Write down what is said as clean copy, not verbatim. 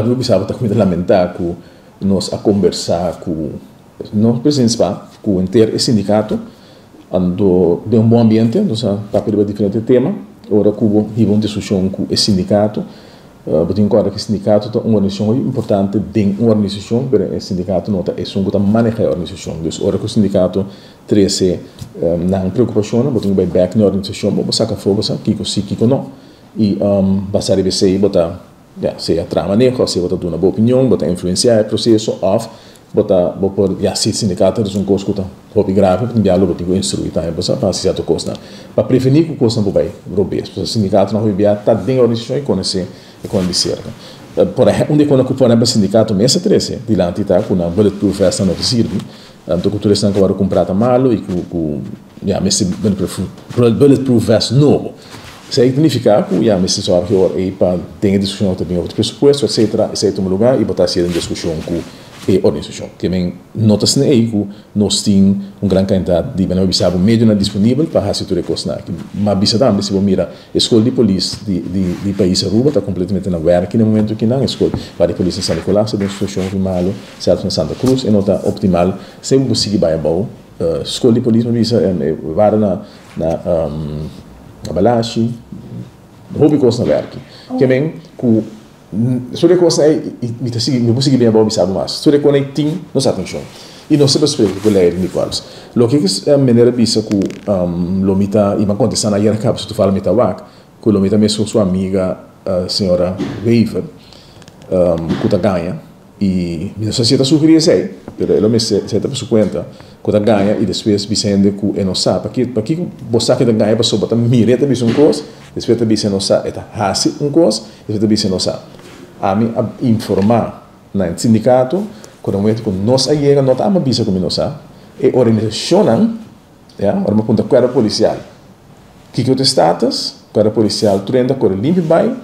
Mi bisa bo ta cuminsa lamenta cu nos a combersa cu no presidente spa, cu henter e sindicato, ando den un bon ambiente, nos a papia riba diferente tema. Ora cu bo hiba un discusion cu e sindicato, bo tin cu corda cu e sindicato ta un organisacion hopi importante den un organisacion, pero e sindicato no ta esun cu ta maneha e organisacion. Dus ora cu e sindicato trece nan preocupacionnan, bo tin cu bay bek na e organisacion, bo saca afo bo sa kico si, kico no. Y basa riba esey bo ta Ya, sea traha maneho, sea bo ta duna bo opinion, bo ta influencia e proceso of bo ta bo por, ya, si sindicato ta un cos cu ta hopi grave, bo tin diablo bo tin cu instrui tambe bo sa pa haci cierto cosnan, pa preveni cu cosnan por bay robes. Pasobra sindicatonan hopi bia ta den e organisacion y conoce e con di cerca. Por ehempel, un di e cosnan cu por ehempel sindicato mes a trece dilanti ta cu nan bulletproof vestnan no ta sirbi, Tanto cu tur esnan cu a worde cumpra ta malo y cu ya mester bulletproof vest nobo. Esey ta nifica cu ya mester zorg e ora ey pa den e discusion cu ta bin over di presupuesto etcetera esey tuma lugar y bo ta haci den discusion cu e organisacion. Ke men no ta asina ey cu nos tin un gran cantidad di manera bo bisa bo medionan disponibel pa haci tur e cosnan aki. Ma bisa tambe si bo mira E skol di polis di di pais Aruba ta completamente na werki na momento kinan. E skol pa di polis na San Nicolas ta den un situacion hopi malo, zelfs na Santa Cruz e no ta optimal. Semper bo sigui bay abao. Skol di polis mi bisa e wara na na na Balashi, hopi cos na werki. Ke men cu Tur e kosnan ei, i mi ta sigui, mi por sigui bini abou bisa bo mas. Tur e kosnan ei tin nos atenshon. I nos ta besprek ku leider di korps. Loke ku meneer a bisa ku lo mi ta, i mi a kontestá na ayera kaba, si tufal mi ta wak, ku lo mi ta mes ku su amiga señora Wever, ku ta gaña. I mi no sa si e ta sugerí esei, pero e lo mester seta pa su kuenta ku ta gaña i despues bisa hende ku e no sa. Pakiko bo sa ku e ta gaña? Pasobra bo ta mira e ta bisa un kos, despues e ta bisa e no sa. E ta hasi un kos, despues e ta bisa e no sa. Ami a informá na e sindikato ku na momento ku nos a yega no ta ami a bisa ku mi no sa. E organisashonnan, ya, ora mi a puntra kuerpo polisial kiko ta e status, kuerpo polisial tur hende a kore limpi bai.